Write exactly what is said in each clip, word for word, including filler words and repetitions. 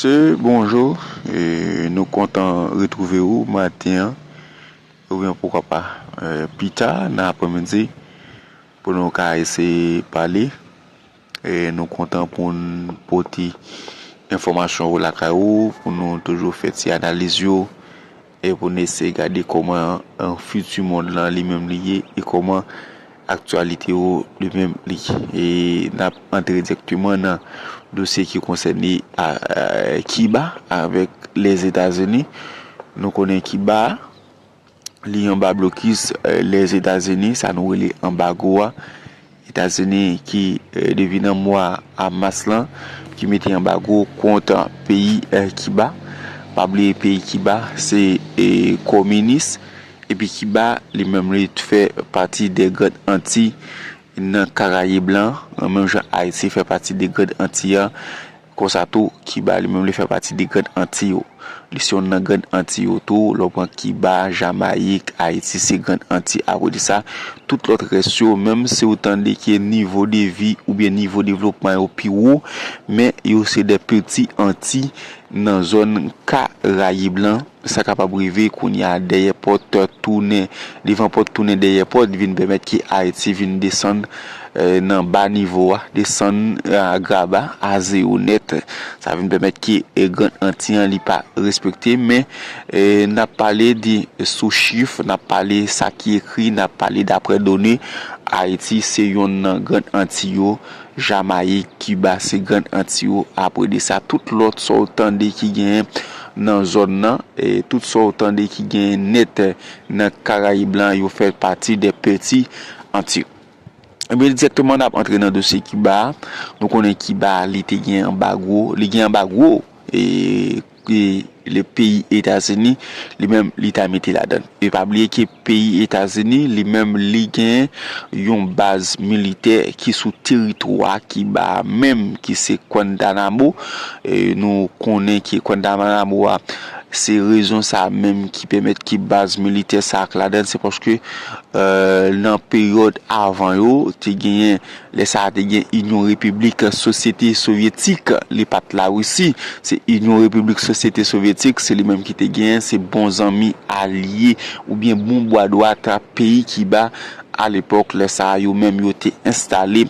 Mesye, bonjou. E, nou kontan retwouve ou maten an, oubyen poukwa pa, e, pita nan aprèmidi, pou nou ka eseye pale. E, nou kontan pou n pote enfòmasyon yo lakay ou, pou nou toujou fè ti analiz yo, e pou n eseye gade kòman, e, fiti mond lan li menm li ye, e kòman aktyalite yo li menm li ye. E n ap antre dirèkteman nan dosye ki konsène a, a, Kiba avèk Lèzetazini. Nou konnen Kiba, li anba blokis, e, Lèzetazini, sa nou rele anbago a. Etazini ki, e, depi nan mwa a mas lan, ki mete anbago kont peyi, e, Kiba. Pa bliye peyi Kiba, se, e, kominis. Epi Kiba, li menm, li fè pati de Grand Anti nan Karayib lan, menm jan Ayiti fè pati de Grand Anti an. Konsa tou, Kiba, li menm, li fè pati de Grand Anti yo. Li se youn nan Grand Anti yo tou. Lè w pran Kiba, Jamayik, Ayiti, se Grand Anti. Apre de sa, tout lòt rès yo, menm si w tande ke nivo de vi oubyen nivo devlopman yo pi wo, men yo se de peti Anti nan zòn Karayib lan. Sa kapab rive kounye a dèyè pòt tounen, devan pòt tounen dèyè pòt, vin pèmèt ke Ayiti vin desann, e, nan ba nivo a, desann, e, a graba, a zewo nèt. Sa vin pèmèt ke, e, Grand Anti an li pa respekte, men, e, n ap pale de sou chif, n ap pale sa ki ekri, n ap pale daprè done. Ayiti se youn nan Grand Anti yo, Jamayik, Kiba, se Grand Anti yo. Apre de sa, tout lòt sa w tande ki genyen nan zòn nan, e tout sa w tande ki genyen nèt nan Karayib lan, yo fè pati de peti Anti. Ebyen, dirèkteman, n ap antre nan dosye Kiba a. Nou konnen Kiba, li te gen anbago, li gen anbago, e, e le peyi Etazini, li menm, li ta mete ladan. E pa bliye ke peyi Etazini, li menm, li gen yon baz militè ki sou teritwa Kiba a menm, ki se Guantanamo. E nou konnen ke Guantanamo a, se rezon sa a menm ki pèmèt ke baz militè sa a k ladan, se paske, e, nan peryòd avan yo, te genyen, lè sa a te gen Inyon Repiblik Sosyete Sovyetik, li pa t Larisi, se Inyon Repiblik Sosyete Sovyetik, se li menm ki te genyen, se bon zanmi, alye, oubyen bon bwa dwat a peyi Kiba. Alepòk, lè sa a, yo menm, yo te enstale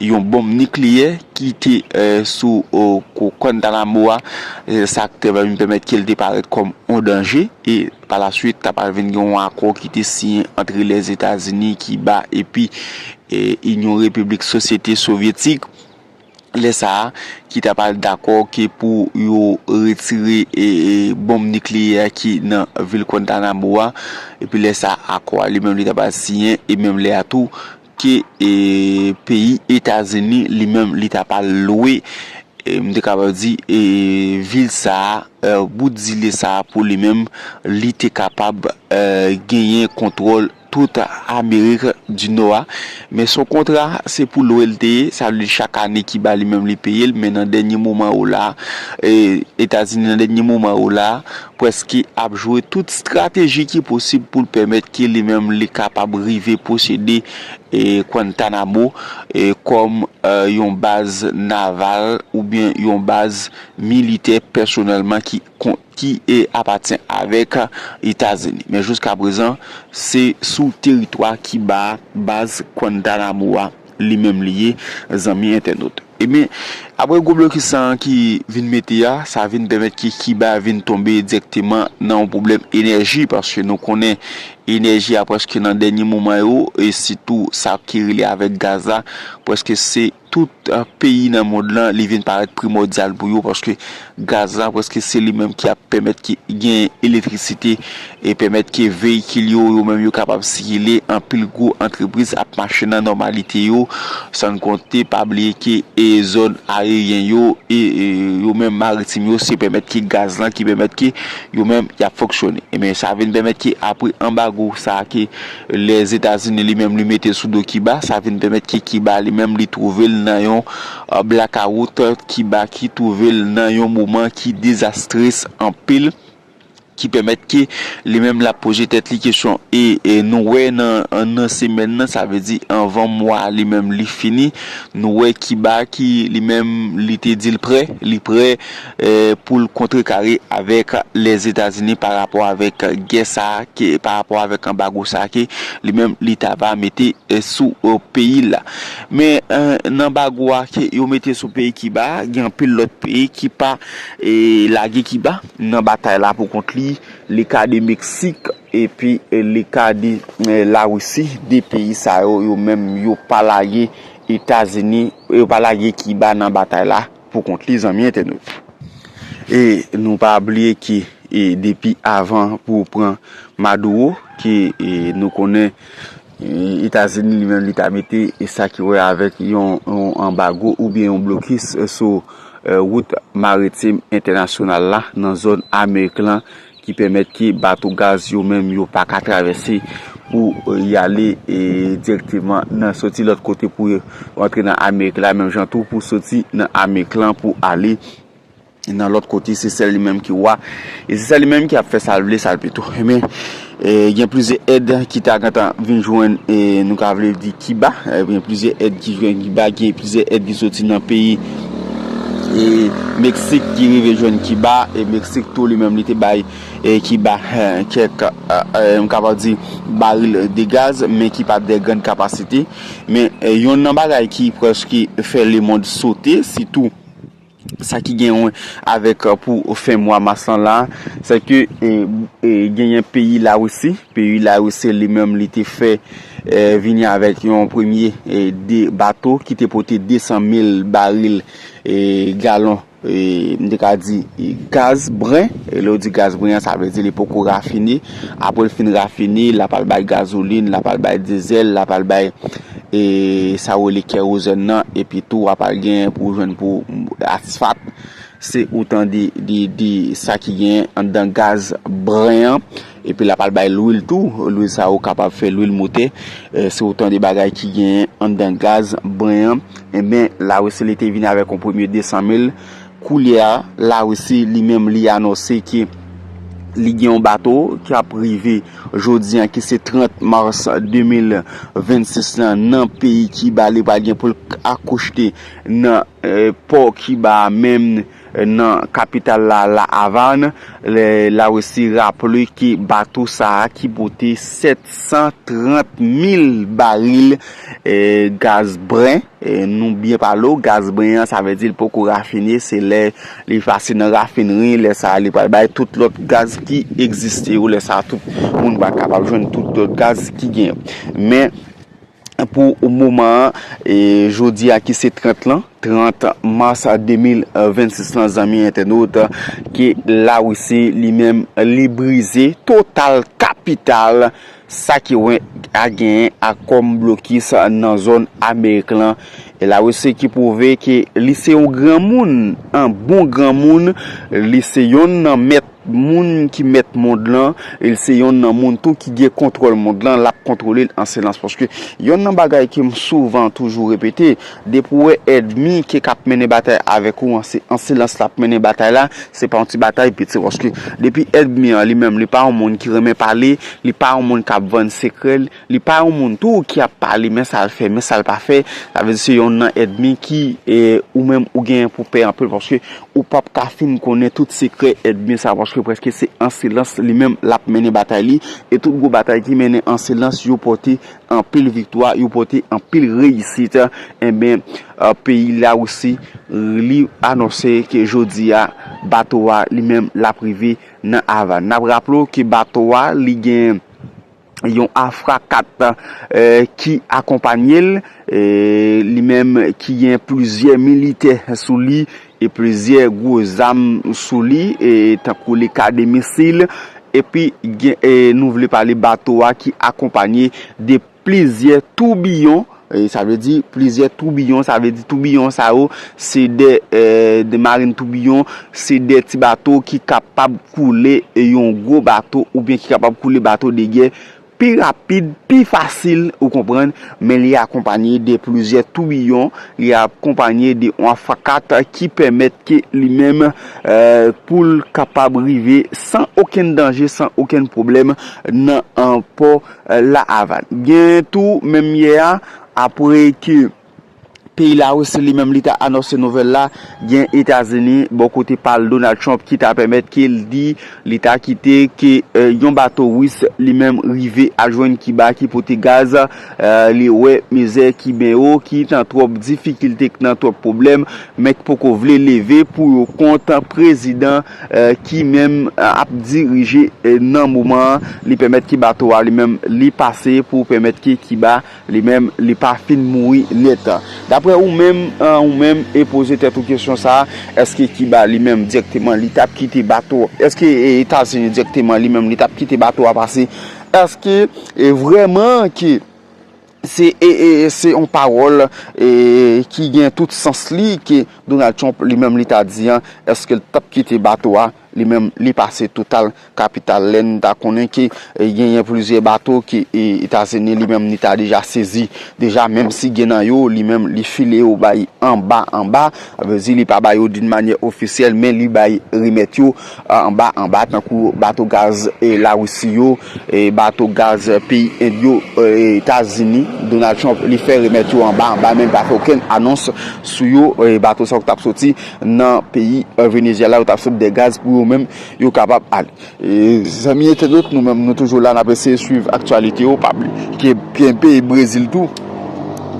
yon bonm nikleyè ki te, e, sou, o, ko-, Guantanamo a. E, sa k te vin pèmèt ke l te parèt kòm yon danje. E pa la swit, ta pral vin gen yon akò ki te siyen ant Lèzetazini, Kiba, epi, e, Inyon Repiblik Sosyete Sovyetik. Lè sa a, ki ta pral dakò ke pou yo retire, e, e, bonm nikleyè ki nan vil Guantanamo a. Epi lè sa a, akò a li menm li ta pral siyen, e menm lè a tou, ke, e, peyi Etazini li menm li ta pral lwe, e, m te kapab di, e, vil sa a, e, bout zile sa a pou li menm, li te kapab, e, genyen kontwòl tout Amerik di Nò a. Men se yon kontra, se pou lwe l te ye, sa vle di chak ane Kiba li menm li peye l, men nan dènye moman yo la, e, Etazini nan dènye moman yo la, prèske ap jwe tout estrateji ki posib pou l pèmèt ke li menm li kapab rive posede, e, Guantanamo, e, kòm, e, yon baz naval oubyen yon baz militè pèsonèlman ki kon-, ki, e, apatyen avèk Etazini. Men jiskaprezan, se sou teritwa Kiba a, baz Guantanamo a, li menm li ye, zanmi entènot. Ebyen, apre gwo blokis sa a ki vin mete a, sa vin pèmèt ke Kiba vin tonbe dirèkteman nan yon pwoblèm enèji, paske nou konnen enèji a prèske nan dènye moman yo, e sitou sa ki rele avèk gaz la, prèske se tout, e, peyi nan mond lan, li vin parèt primòdyal pou yo, paske gaz la, prèske se li menm ki ap pèmèt ke gen elektrisite e pèmèt ke veyikil yo, yo menm yo kapab sikile, anpil gwo antrepriz ap mache nan nòmalite yo, san konte pa bliye ke, e, zòn ayeryen yo, e, e, yo menm maritim yo, se pèmèt ke gaz lan ki pèmèt ke yo menm y ap fonksyone. Ebyen, sa vin pèmèt ke apre anbago sa a ke Lèzetazini li menm li mete sou do Kiba, sa vin pèmèt ke Kiba li menm li twouve l nan yon, e, blakawout, Kiba ki twouve l nan yon moman ki dezastre anpil, ki pèmèt ke li menm l ap poze tèt li kesyon. E, e nou wè nan, nan semèn nan, sa vle di anvan mwa li menm li fini, nou wè Kiba ki li menm li te di l prè, li prè, e, pou l kontrekare avèk Lèzetazini pa rapò avèk gè sa a, ke, pa rapò avèk anbago sa a ke li menm li ta va mete, e, sou, e, peyi l la. Men, e, nan anbago a ke yo mete sou peyi Kiba, gen anpil lòt peyi ki pa, e, lage Kiba nan batay la pou kont li, le ka de Meksik, epi, e, le ka de, e, Larisi, de peyi sa yo, yo menm, yo pa lage Etazini, yo pa lage Kiba nan batay la pou kont li, zanmi entènot. E nou pa bliye ke, e, depi avan pou pran Maduro, ke, e, nou konnen, e, Etazini li menm li ta mete, e, sa ki wè avèk yon, yon anbago oubyen yon blokis sou, e, wout maritim entènasyonal la nan zòn Amerik lan, ki pèmèt ke bato gaz yo menm yo pa ka travèse pou, e, y ale, e, dirèkteman nan soti lòt kote pou yo antre nan Amerik la, menm jan tou pou soti nan Amerik lan pou ale nan lòt kote, se sèl li menm ki wa. E se sèl li menm ki ap fè sa l vle, sa l pito. Men, e, gen plizyè èd ki ta gentan vin jwenn, e, nou ka vle di Kiba. E, gen plizyè èd ki jwenn Kiba, gen plizyè èd ki soti nan peyi, e, Meksik ki rive jwenn Kiba. E Meksik tou li menm li te bay, e, Kiba, e, kèk, e, e, m kapab di baril de gaz, men ki pa de grann kapasite. Men, e, yonn nan bagay ki prèske fè lemonn sote, sitou sa ki gen wè avèk, e, pou fen mwa mas lan la, se ke, e, e, genyen peyi Larisi. Peyi Larisi li menm li te fè, e, vini avèk yon premye, e, de bato ki te pote de san mil baril, e, galon, e, m te ka di, e, gaz bren. E lè w di gaz bren an, sa vle di li poko rafine. Apre l fin rafine, l ap al bay gazolin, l ap al bay dizèl, l ap al bay, e, sa yo rele kewozèn nan, epi tou w ap al gen pou w jwenn pou asfat. Se otan de, de, de sa ki gen anndan gaz bren an. Epi l ap al bay lwil tou. Lwil sa yo kapab fè lwil motè. E, se otan de bagay ki gen anndan gaz bren an. Enben, Larisi li te vini avèk yon premye de san mil. Koulye a, Larisi li menm li anonse ke li gen yon bato k ap rive jodi a, ki se trant mas de mil vennsis lan, nan peyi Kiba. Li pral gen pou l akoste nan, e, pò Kiba a menm, e, nan kapital la, La Avàn. Larisi raple ke bato sa a ki pote sèt san trant mil baril, e, gaz bren. E, nou byen pale w, gaz bren an, sa vle di l poko rafine, se lè li pase nan rafinri, lè sa a li pral bay tout lòt gaz ki egziste yo, lè sa a tout moun va kapab jwenn tout lòt gaz ki gen. Men, pou moman an, e, jodi a ki se trant lan, trant mas de mil vennsis lan, zanmi entènot, ke Larisi li menm li brize total kapital sa ki wè a genyen a kòm blokis nan zòn Amerik lan. E Larisi ki pwouve ke li se yon granmoun, an bon granmoun, li se yonn nan mèt moun ki mèt mond lan, e li se yonn nan moun tou ki gen kontwòl mond lan, l ap kontwole l an silans. Paske yonn nan bagay ke m souvan toujou repete, depi w wè ènmi ke k ap mennen batay avèk ou an, se an silans l ap mennen batay la, se pa yon ti batay piti. Paske depi ènmi an li menm, li pa yon moun ki renmen pale, li pa yon moun k ap vann sekrè l, li pa yon moun tou ki ap pale, men sa l fè, men sa l pa fè. Sa vle di se yonn nan ènmi ki, e, ou menm ou genyen pou pè anpil, paske ou p ap ka fin konnen tout sekrè ènmi sa, paske prèske se an silans li menm l ap mennen batay li, e tout gwo batay ki mennen an silans, yo pote anpil viktwa, yo pote anpil reyisit. Enben, e, peyi Larisi, li anonse ke jodi a, bato a li menm l ap rive nan Avàn. N ap raple w ke bato a, li gen yon Afra kat, e, ki akonpanye l, e, li menm ki gen plizyè militè sou li e plizyè gwo zam sou li, e, tankou le ka de misil, epi gen, e, nou vle pale bato a ki akonpanye de plizyè toubiyon, e, sa vle di plizyè toubiyon, sa vle di toubiyon sa yo, se de, e, de marin toubiyon, se de ti bato ki kapab koule, e, yon gwo bato, oubyen ki kapab koule bato de gè pi rapid, pi fasil, ou konprann, men li akonpanye de plizyè toubiyon, li akonpanye de yon afakat ki pèmèt ke li menm, e, pou l kapab rive san okenn danje, san okenn pwoblèm nan, e, pò, e, La Avàn. Gen tou, menm yè a, apre ke peyi Larisi li menm li ta anonse nouvèl la, gen Etazini bò kote pa l Donald Trump ki ta pèmèt ke l di li ta kite ke, e, yon bato ris li menm rive al jwenn Kiba ki pote gaz, e, li wè mizè Kiben yo ki nan twòp difikilte, ki nan twòp pwoblèm, men ki poko vle leve pou yo kont prezidan, e, ki menm, e, ap dirije, e, nan moman an, li pèmèt ke bato a li menm li pase pou pèmèt ke Kiba li menm, li pa fin mouri nèt. Daprè ou menm, e, ou menm, e poze tèt ou kesyon sa a, èske Kiba li menm dirèkteman li t ap kite bato, èske, e, Etazini dirèkteman li menm li t ap kite bato a pase? Èske, e, vrèman ke se, e, e, se yon pawòl, e, ki gen tout sans li ke Donald Trump li menm li ta di an, èske l t ap kite bato a li menm li pase Total Capital, lè n ta konnen ke, e, genyen plizyè bato ke, e, Etazini li menm li ta deja sezi deja, menm si gen nan yo li menm li file yo bay anba anba, sa vle di li pa bay yo d'une manière officielle, men li bay remèt yo, e, anba anba, tankou bato gaz, e, Larisi yo, e, bato gaz peyi End yo, e, Etazini, Donald Trump li fè remèt yo anba anba, men li pa fè okenn anons sou yo, e, bato sa yo k t ap soti nan peyi, e, Venezyela, yo t ap sot de gaz pou yo menm, yo kapab ale. E, zanmi entènot, nou menm, nou toujou la, n ap eseye swiv aktyalite yo, pa bliye ke gen peyi Brezil tou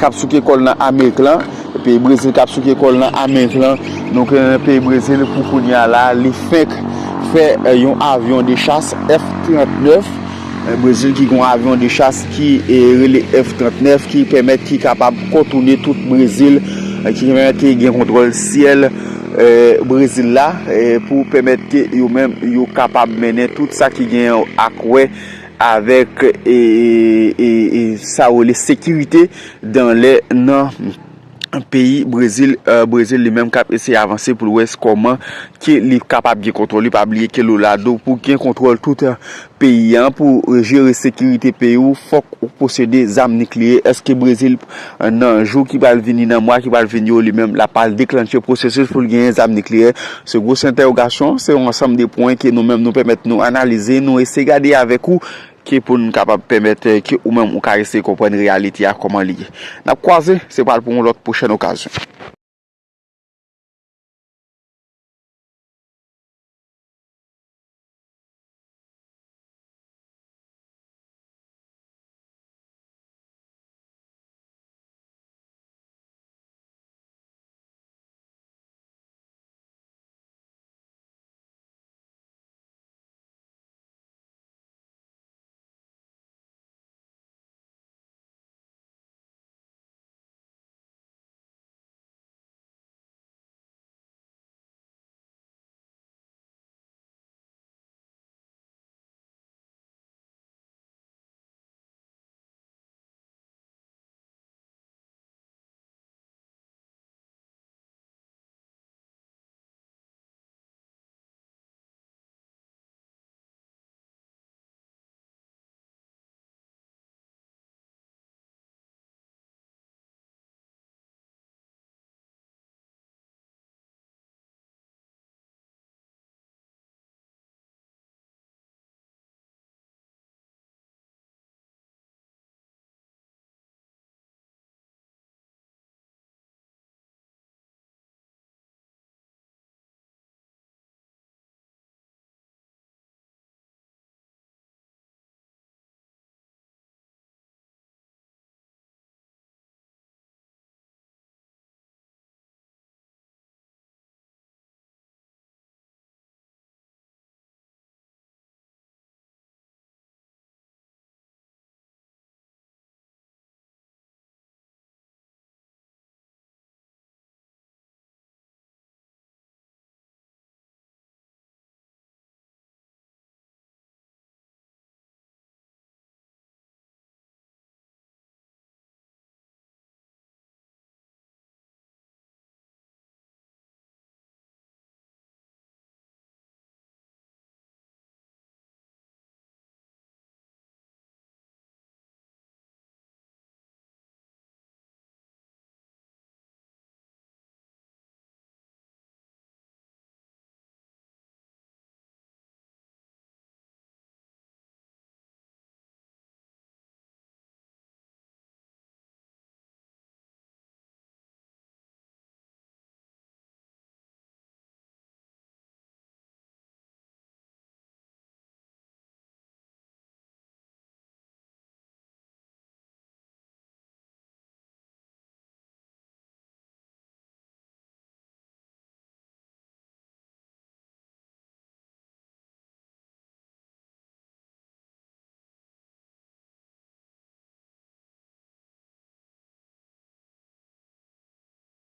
k ap souke kò l nan Amerik lan, peyi Brezil k ap souke kò l nan Amerik lan, donk, e, peyi Brezil pou kounye a la, li fenk fè, e, yon avyon de chas F trant nèf, e, Brezil ki gen yon avyon de chas ki, e, rele F trant nèf, ki pèmèt, ki kapab kontounen tout Brezil, e, ki pèmèt ke gen kontwòl syèl, e, Brezil la, e, pou pèmèt ke yo menm, yo kapab mennen tout sa ki gen ak wè avèk, e, e, e, e, sa yo rele sekirite dan lè nan peyi Brezil, e, Brezil li menm k ap eseye avanse pou l wè kòman ke li kapab gen kontwòl. Li pa bliye ke Lula di w pou gen kontwòl tout, e, peyi an, pou jere sekirite peyi w, fòk ou posede zam nikleyè. Èske Brezil, e, nan jou ki pral vini, nan mwa ki pral vini yo, li menm l ap al deklanche pwosesis pou l genyen zam nikleyè? Se gwo entèwogasyon, se yon ansanm de pwen ke nou menm nou pèmèt nou analize, nou eseye gade avèk ou, ke pou n kapab pèmèt, e, ke ou menm ou ka eseye konprann reyalite a kòman li ye. N ap kwaze, se pral pou yon lòt pwochèn okazyon.